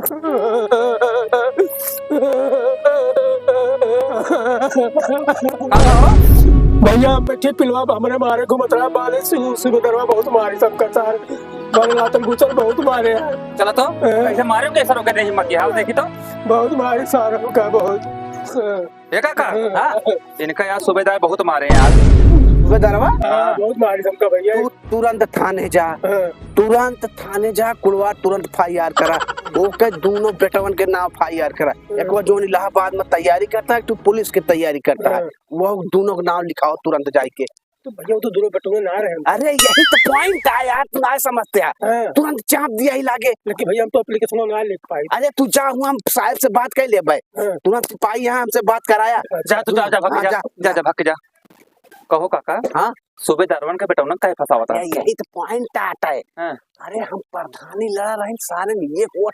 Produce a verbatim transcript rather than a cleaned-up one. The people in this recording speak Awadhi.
का हो? भैया, हम बैठे पिलवा, हमरे मारे घूमत रहा, बाले सिंह, सिंह दरवा बहुत मारे, सब करता है। बाले लातन गुचल बहुत मारे हैं। चला तो, हाँ। कैसे मारे होंगे, ऐसा रोके नहीं हिम्मत की हाल देखी तो। बहुत मारे सारों का, बहुत। ये काका, हाँ। इनका यार सूबेदार बहुत मारे हैं यार। सूबेदारवा? हाँ, बहुत मारे हमका भैया। तू तुरंत थाने जा, हाँ। तुरंत थाने जा, कुड़वा तुरंत एफ आई आर करा। ओके, दोनों बेटवन के नाम एफ आई आर करा। हाँ। एक वो जोन इलाहाबाद में तैयारी करता है, तू पुलिस की तैयारी करता है, हाँ। वो दोनों के नाम लिखाओ तुरंत जाइके। तो भैया, वो तो दोनों बेटवन ना रहे। अरे, यही तो point है यार, तू ना समझते हैं। हाँ। तुरंत चाप दिया ही लागे। लेकिन भैया, हम तो एप्लीकेशन ना लिख पाए। अरे, तू जा, हुआ हम साहब से बात कर ले भाई। हाँ। तुरंत सिपाही यहाँ हमसे बात कराया। अच्छा, जा, तू जा, जा, भाग के हाँ, जा, जा। जा, जा, भाग के जा। कहो काका, हाँ? सूबेदारवन के बेटौनक काहे फंसावत ए, है? यही तो point आता है। हाँ। अरे, हम प्रधानी लड़ा रहे सारे में, ये वोट